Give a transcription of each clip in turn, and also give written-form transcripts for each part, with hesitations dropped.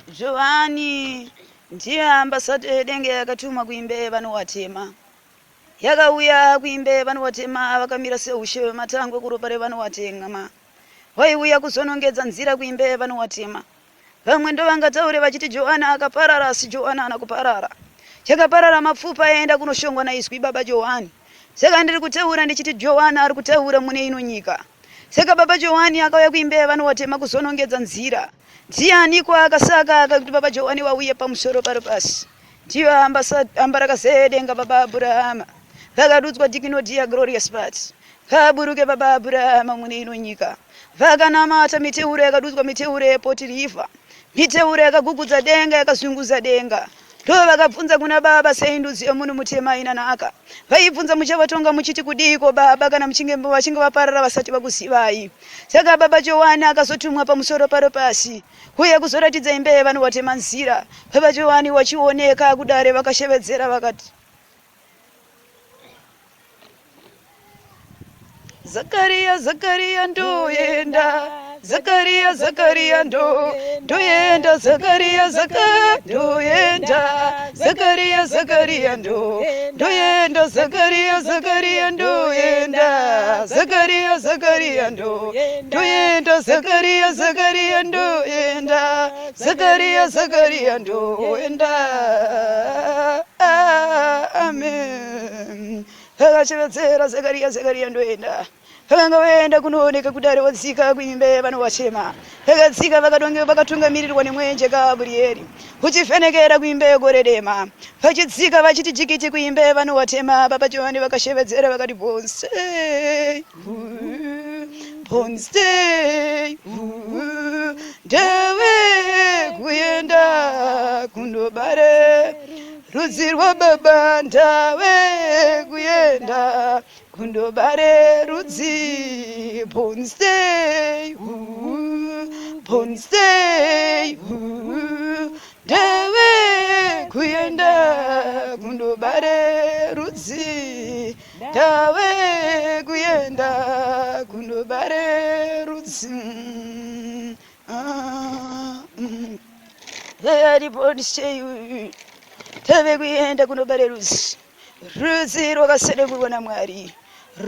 Johani ndiye ambassador yedenga yakatumwa kuimba yevanhu vatema. Yakauya kuimba yevanhu vatema vakamira seushe hwematangwe kuropa revanhu vatema. Vaiuya kuzonongedza nzira kuimba yevanhu vatema. Vamwe ndovangataure vachiti Johani akaparara asi Johani haana kuparara. Chakaparara mapfupa aienda kunoshongwa naIzwi baba Johani. Saka ndiri kutaura ndichiti Johani ari kutaura mune ino nyika. Saka baba Johani akauya kuimba yevanhu vatema kuzonongedza nzira. Ndianiko akasaka akakuti baba Johani wauye pamusoro paro pasi? Ndiyo ambarakazedenga baba Abrahama. Vakadudzwa Dikinodhiya Glorious Part. Vaburuke baba Abrahama mune ino nyika. Vakanamata miteuro yakadudzwa miteuro yePotirifa. Miteuro yakagugudza denga yakazunguza denga. Ndo vakabvunza kuna baba sei ndudzi yomunhu mutema haina nhaka. Vaibvunza muchavatonga muchiti kudiiko baba kana muchinge vachinge vaparara vasati vakuzivai. Saka baba Johani akazotumwa pamusoro paro pasi kuuya kuzoratidza imba yevanhu vatema nzira. Baba Johani wachioneka kudare vakashevedzera vakati Zakaria, Zakaria ndoenda, Zakaria, Zakaria ndo ndoenda, Zakaria, Zakaria ndoenda, Zakaria, Zakaria ndo ndoenda, Zakaria, Zakaria ndoenda, Zakaria, Zakaria ndo ndoenda, Zakaria, Zakaria ndoenda, Zakaria, Zakaria ndoenda. Amen. Vakashevedzera Zekaria, Zekaria ndoenda. Vakanga vaenda kunooneka kudare vodzika kuimba yevanhu vachema. Vakadzika vakadonge vakatungamirirwa nemwenje Gabrieri uchivhenekera kuimba yegore dema. Vachidzika vachiti jikiti kuimba yevanhu vatema. Baba Johani vakashevedzera vakati bonse bonse ndave kuenda kundobare Rudzi rwababa ndave kuenda kundobare rudzi Bonsei Bonsei ndave kuenda kundobare rudzi ndave kuenda kundobare rudzi Aripo tave kuenda kunobare rudzi rudzi rwakasenengurwa naMwari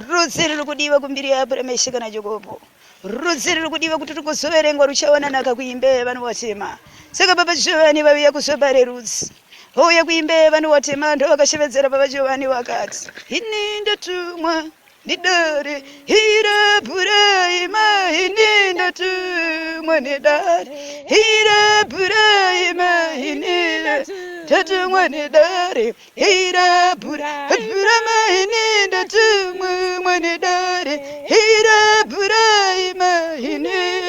rudzi ruri kudiwa kumbiri yaAbrahama Isaka naJakobo rudzi ruri kudiwa kuti rugozoverengwa ruchawana nhaka kuimba yevanhu vatema saka baba Johani vauya kuzobare rudzi vauya kuimba yevanhu vatema ndovakashevedzera baba Johani vakati ini ndatumwa Ndidare hira Bhuraima ini ndatumwa nedare hira Bhuraima ini ndatumwa nedare hira Bhuraima ini ndatumwa nedare hira Bhuraima ini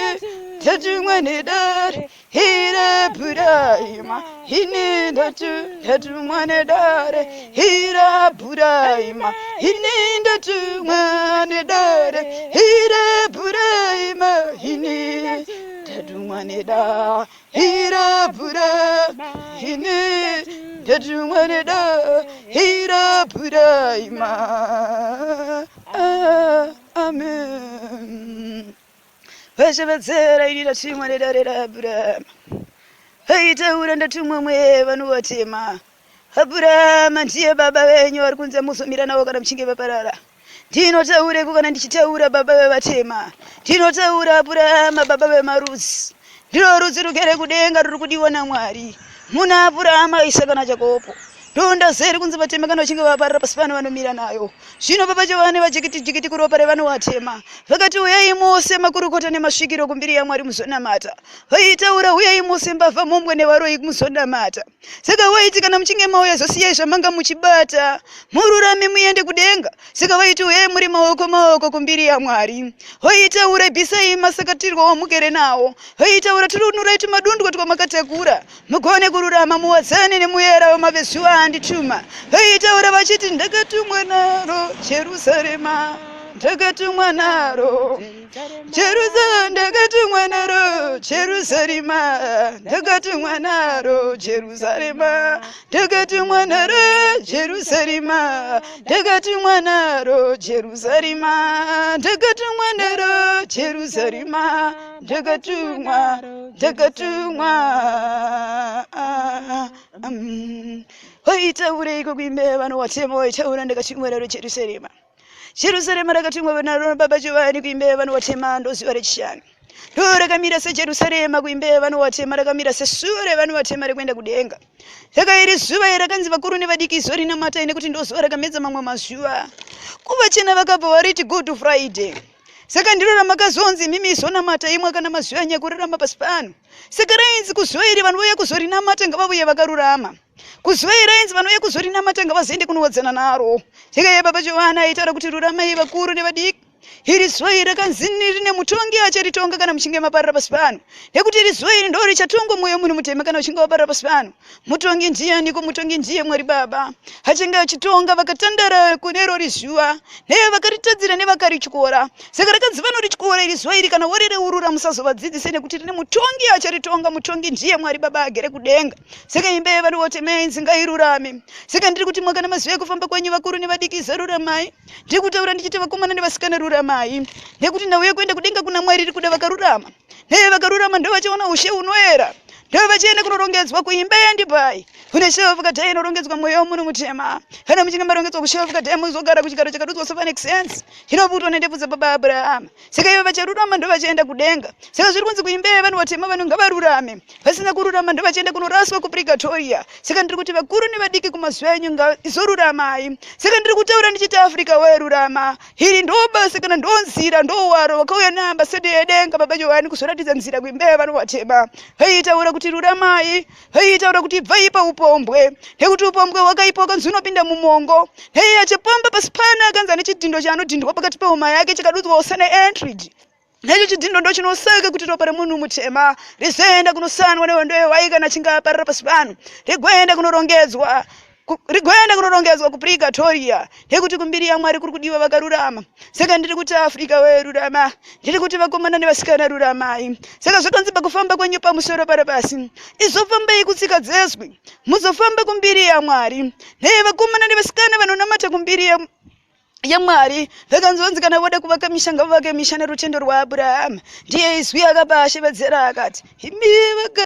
ndatumwa nedare Hira Bhuraima ini ndatumwa nedare Hira Bhuraima ini ndatumwa nedare Hira Bhuraima ini ndatumwa nedare Hira Bhuraima ini ndatumwa nedare Hira Bhuraima Amen. Vashevedzera ini ndatumwa nedare raAbhurahama. Vaitaura ndatumwa mweya vanhu vatema. Abhurahama ndiye baba venyu vari kunze muzomira navo kana muchinge vaparara. Ndinotaureko kana ndichitaura baba vevatema. Ndinotaura Abhurahama baba vemarudzi. Ndiro rudzi rugere kudenga ruri kudiwa naMwari. Muna Abhurahama, Isaka naJakobo. Ronda zeri kunzi vatema kana vachinge vaparara pasi pano vanomira nayo. Zvino baba Johane vajikiti jikiti kuropa revanhu vatema. Vakati uyai mose makurukota nemasvikiro kumbiri yaMwari muzonamata. Vaitaura uyai mose mbavha mhombwe nevaroyi muzonamata. Saka waiti kana muchinge mauya zosiyai zvamanga muchibata. Mururame muende kudenga. Saka vaiti uyai muri maoko maoko kumbiri yaMwari. Vaitaura bvisai masakatirwa wamugere nawo. Vaitaura turunurai tumadundwa twamakatakura. Mugone kururama muwadzane nemuyera wemavezuva andituma. Vaitaura vachiti ndakatumwa naro Jerusarema. Ndakatumwa naro Jerusalem, ndakatumwa naro Jerusarema, ndakatumwa naro Jerusarema, ndakatumwa naro Jerusarema, ndakatumwa naro Jerusarema, ndakatumwa naro Jerusarema, ndakatumwa, ndakatumwa. Waitaureiko kuimba vanhu watema? Waitaura ndakatumwa naro Jerusarema. Jerusarema rakatumwa naro Baba Giovanni kuimba vanhu watema, ndozuva rechishanu. Ndo rakamira seJerusarema kuimba vanhu watema, rakamira sesuo revanhu vatema rekuenda kudenga. Saka iri zuva iri rakanzi vakuru nevadiki zuva rinamatai, nekuti ndo zuva rakamedza mamwe mazuva. Kuvachena vakabva variti Good Friday. Saka ndiro ramakazonzi imimi izonamata imwe kana mazuva enyu ekurarama pasi pano. Saka rainzi kuzuva iri vanhu vouya kuzorinamata ngavauye vakarurama. Kuzuva iri rainzi vanouya kuzorinamata ngavazoende kunowadzana naro. Saka iye Baba Johana aitaura kuti ruramai vakuru nevadiki. Iri zuva iri rakanzi rine mutongi acharitonga kana muchinge maparara pasi pano. Nekuti iri zuva iri ndo richatongwa mwoyo munhu mutema kana uchinge waparara pasi pano. Mutongi ndianiko? Mutongi ndiye Mwari Baba. Achange achitonga vakatandara kune rori zuva, neye vakaritadzira nevakarityora. Saka rakanzi vanorityora iri zuva iri kana worireurura musazovadzidzise, nekuti rine mutongi acharitonga. Mutongi ndiye Mwari Baba agere kudenga. Saka imba yevanhu votemai ngairurame. Saka ndiri kuti mwakana mazuva ekufamba kwenyu vakuru nevadiki zaruramai. Ndiri kutaura ndichiti vakomana nevasikana ruramai, nekuti nhau yekuenda kudenga kuna Mwari iri kuda vakarurama. Neye vakarurama ndo vachiona ushe unoera, ndo vachienda kunorongedzwa kuimba yandipai. Kune shefu kadhai inorongedzwa mweya womunhu mutema. Kana muchinge marongedzwa kushefu kadhai muzogara kuchigaro chakadudzwa sofanexense chinoputwa nendebvu dzababa Abrahama. Saka ivo vacharurama ndo vachienda kudenga. Saka zviri kunzi kuimba yevanhu vatema vanhu ngavarurame. Vasina kururama ndo vachienda kunoraswa kuPrigatoria. Saka ndiri kuti vakuru nevadiki kumazuva enyu ngaizoruramai. Saka ndiri kutaura ndichiti Africa wairurama. Iri ndo basa kana ndo nzira, ndo waro wakauya naambasade yedenga Baba Johani kuzoratidza nzira kuimba yevanhu vatema. Vaitaura kuti ruramai, vaitaura kuti ibvai paupombwe, nekuti upombwe hwakaipa, wakanzi unopinda mumongo. Hei achipomba pasi pano akanzi ane chidhindo chaanodhindwa pakati pehuma yake chakadudzwa Hosana Entridge. Necho chidhindo ndo chinosaka kuti ropa remunhu mutema rizoenda kunosanwa nehondo yehwai kana achinge aparara pasi pano, rigoenda kunorongedzwa rigoenda kunorongedzwa kuPrigatoria, nekuti kumbiri yaMwari kuri kudiwa vakarurama. Saka ndiri kuti Africa werurama, ndiri kuti vakomana nevasikana ruramai. Saka zvakanzi pakufamba kwenyu pamusoro para pasi izofambai kutsika dzezwi, muzofamba kumbiri yaMwari. Neye vakomana nevasikana vanonamata kumbiri yaMwari vakanzi vanzi kana voda kuvaka misha ngavavake misha nerutendo rwaAbrahama. Ndiye izwi akapa ashevedzera akati imi vaka